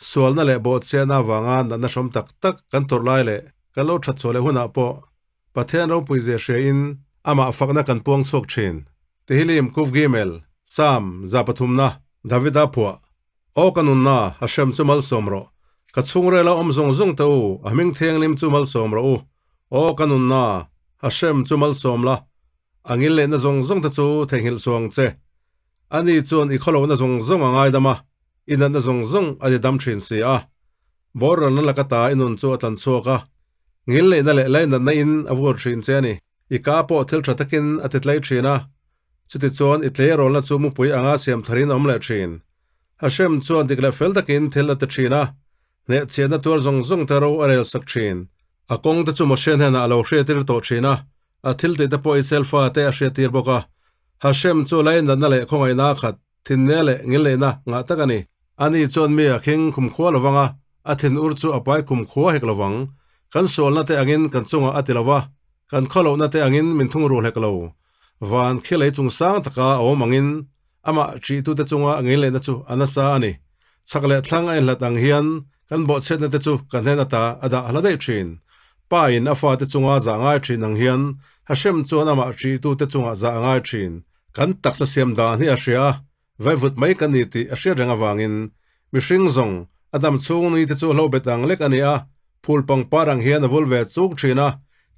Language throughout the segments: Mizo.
Sualna leh bawhchhiatna avanga natna hrawm tak tak kan tawrh lai leh kan lo that chhuah leh hunah pawh Pathian ropui zia hriain amah fakna kan puang chhuak thin. Tehillim Kuf Gimel, Psalm, 300na, Davida phuah. Aw ka nunna, Hashem chu malsawm rawh. Ka chhungrela awm zawng zawng te u, a hming thianghlim chu malsawm rawh u. Aw ka nunna, Hashem chu malsawm la, a ngil lehna zawng zawng te chu theihnghilh suang che. Ani chuan i khawlohna zawng zawng a ngaidam a, i natna zawng zawng a ti dam thin si a. Boralna laka ta i nun chu a tlan chhuak a, ngil neihna leh lainatna in a vur thin che a ni. I ka pawh thil tha takin a ti tlai thin a, chutichuan i tleirawlna chu mupui anga siam tharin a awm leh thin. Hashem chuan dik leh fel takin thil a ti thin a, hnehchhiatna tuar zawng zawng te ro a rel sak thin. A kawng te chu Moshe hnenah a lo hriatir tawh thin a, a thil tih te pawh Israel fate a hriattir bawk a. Hashem chu lainatna leh khawngaihna a khat, thinne leh ngilneihna ngah tak a ni. Ani chuan mi a khing khumkhua lo vang a, a thin ur chu a pai khumkhua hek lo vang. Kan sualna te angin kan chungah a ti lo va, kan khawlohna te angin min thungrul hek lo. Van khi lei chung sang taka a awm angin amah ṭihtute chunga ngilneihna chu a nasa a ni. Chhak leh thlang a inhlat ang hian kan bawhchhiatna te chu ka hnen ata a dah hla daih ṭhin. Pa in a fate chunga zah ngai ṭhin ang hian Hashem chuan amah ṭihtute chungah zah a ngai ṭhin. Kan taksa siam dan hi a hria a, vaivut mai kan ni tih a hriat reng avangin mihring zawng a dam chhung ni te chu hlo bet ang lek a ni a, phul pangpar ang hian a vul ve chuk ṭhin a,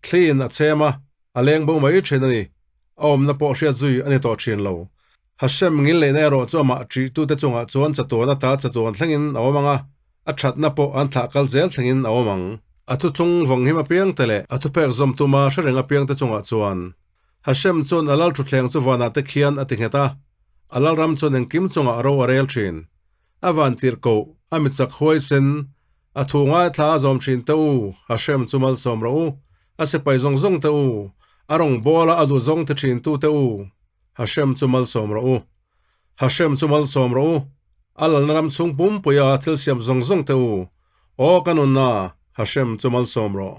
thliin a chhem a, a leng bo mai ṭhin a ni. A awmna pawh hriat zui a ni tawh ṭhin lo. Hashem ngil neihna erawh chu amah ṭihtute chungah chuan chatuan ata chatuan thlengin a awm ang a, a ṭhatna pawh an thlah kal zel thlengin a awm ang. A thuthlung vawnghim apiangte leh a thupek zawm tuma hre reng apiangte chungah chuan Hashem chuan a lal thutthleng chu vanah te khian a ti nghet a, a lalram chuan engkim chungah ro a rel ṭhin. A van tirh koh, a michak huaisen, a thu ngaithla a zawm ṭhin te u, Hashem chu malsawm rawh u, a sipai zawng zawng te u, a rawngbawla a duh zawng ti ṭhintu te u, Hashem chu malsawm rawh u. Hashem chu malsawm rawh u, a lalna ram chhung pumpuia thil siam zawng zawng te u, Aw ka nunna, Hashem chu malsawm rawh.